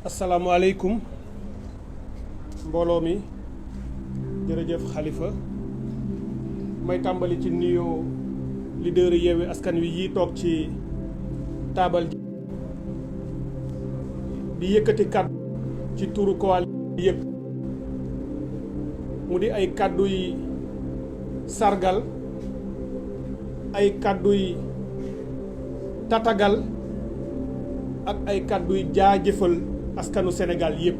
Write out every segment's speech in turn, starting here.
asalaamaaleykum mbooloo mi jërëjëf Khalifa may tàmbali ci nuyoo leader Yewwi Askan Wi yi toog ci taabal di yëkkati kàddu ci turu coalition yëpp mu di ay kàddu yi sargal ay kàddu yi tatagal ak ay kàddu yi jaajëfal askanu Sénégal yëpp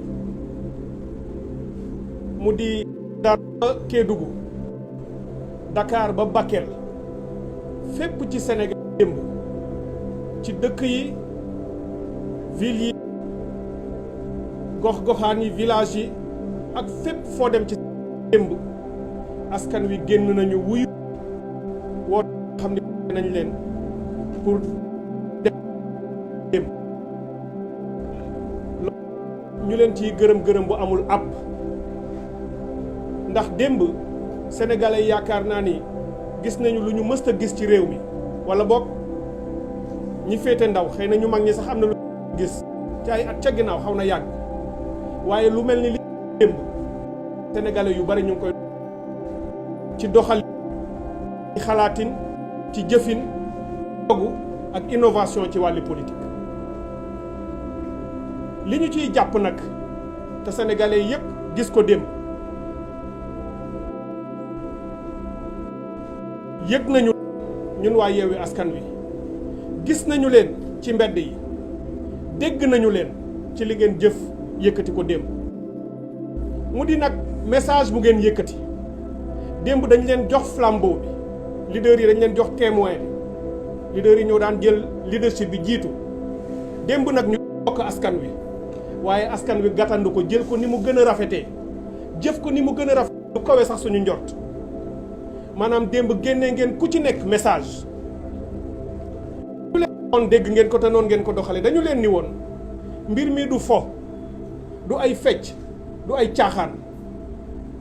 mu di Dakar ba Kédougou Dakar ba Bakel fépp ci Sénégal démb ci dëkk yi ville yi gox-goxaan yi village yi ak fépp foo dem ci démb askan wi génn nañu wuyu woo xam ne nañ leen pour dem ñu leen ciy gërëm bu amul àpp ndax démb sénégalais yaakaar naa ni gis nañu lu ñu mës a gis ci réew mi wala boog ñi féete ndaw xëy na ñu mag ñi sax am na lu gis ci ay at ca ginnaaw xaw na yàgg waaye lu mel ni li démb sénégalais yu bari ñu ngi koy ci doxal ci xalaatin ci jëfin dogu ak innovation ci wàllu politique li ñu ciy jàpp nag te sénégalais yépp gis ko démb yëg nañu ñun waa Yewwi Askan Wi gis nañu leen ci mbedd yi dégg nañu leen ci li ngeen jëf yëkkati ko démb mu di nag message bu ngeen yëkkati démb dañ leen jox flambeau bi leader yi dañ leen jox témoin bi leader yi ñoo daan jël leadership bi jiitu démb nag ñu bokk askan wi waaye askan wi gàttandu ko jël ko ni mu gën a rafetee jëf ko ni mu gën a rafet lu kawe sax suñu njort maanaam démb génnee ngeen ku ci nekk message lu leen woon dégg ngeen ko te noonu ngeen ko doxale dañu leen ni woon mbir mi du fo du ay fecc du ay caaxaan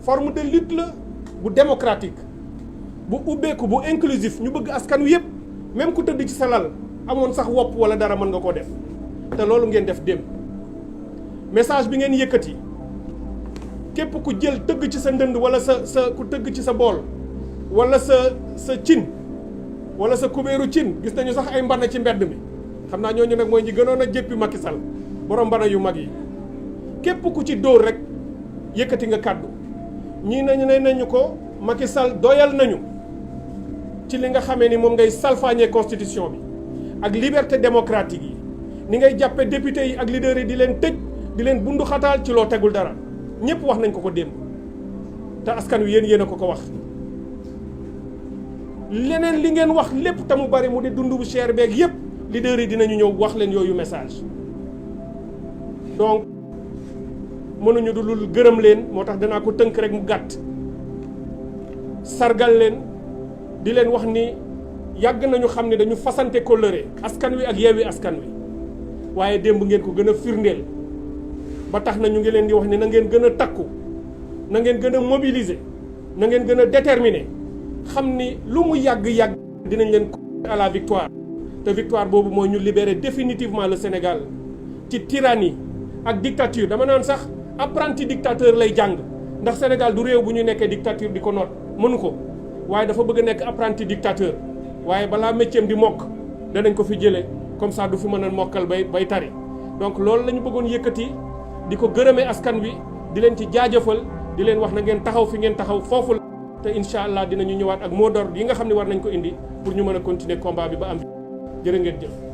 forme de lutte la bu démocratique bu ubbeeku bu inclusif ñu bëgg askan wi yëpp même ku tëdd ci sa lal amoon sax wopp wala dara mën nga koo def te loolu ngeen def démb message bi ngeen yëkkati képp ku jël tëgg ci sa ndënd wala sa ku tëgg ci sa bool wala sa cin wala sa kubéeru cin gis nañu sax ay mbana ci mbedd mi xam naa ñooñu nag mooy ñi gënoon a jéppi Macky Sall borom mbana yu mag yi képp ku ci dóor rek yëkkati nga kàddu ñii nañu ko Macky Sall doyal nañu ci li nga xamee ni moom ngay salfaañee constitution bi ak liberté démocratique yi ni ngay jàppe député yi ak leader yi di leen tëj di leen bundu xataal ci loo tegul dara ñëpp wax nañ ko démb te askan wi yéen a ko wax leneen li ngeen wax lépp te mu bari mu di dund bu cher beeg yépp leader yi dinañu ñëw wax leen yooyu message donc mënuñu du lul gërëm leen moo tax danaa ko tënk rek mu gàtt sargal leen di leen wax ni yàgg nañu xam ne dañu fasante kóllëre askan wi ak Yewwi Askan Wi waaye démb ngeen ko gën a firndeel ba tax na ñu ngi leen di wax ni na ngeen gën a takku na ngeen gën a mobiliser na ngeen gën a déterminer xam ni lu mu yàgg-yàgg dinañ leen à la victoire te victoire boobu mooy ñu libérer définitivement le Sénégal ci tyrannie ak dictature dama naan sax apprenti dictateur lay jàng ndax Sénégal du réew bu ñu nekkee dictature di ko noot mënu ko waaye dafa bëgg a nekk apprenti dictateur waaye balaa métier di mokk danañ ko fi jëlee comme ça du fi mën a mokkal bay tari donc loolu la ñu bëggoon yëkkati di ko gërëmee askan wi di leen ci jaajëfal di leen wax na ngeen taxaw fi ngeen taxaw foofu la te incha allah dinañu ñëwaat ak mot d'ordre yi nga xam ne war nañ ko indi pour ñu mën a continuer combat bi ba am jërë ngeen jëf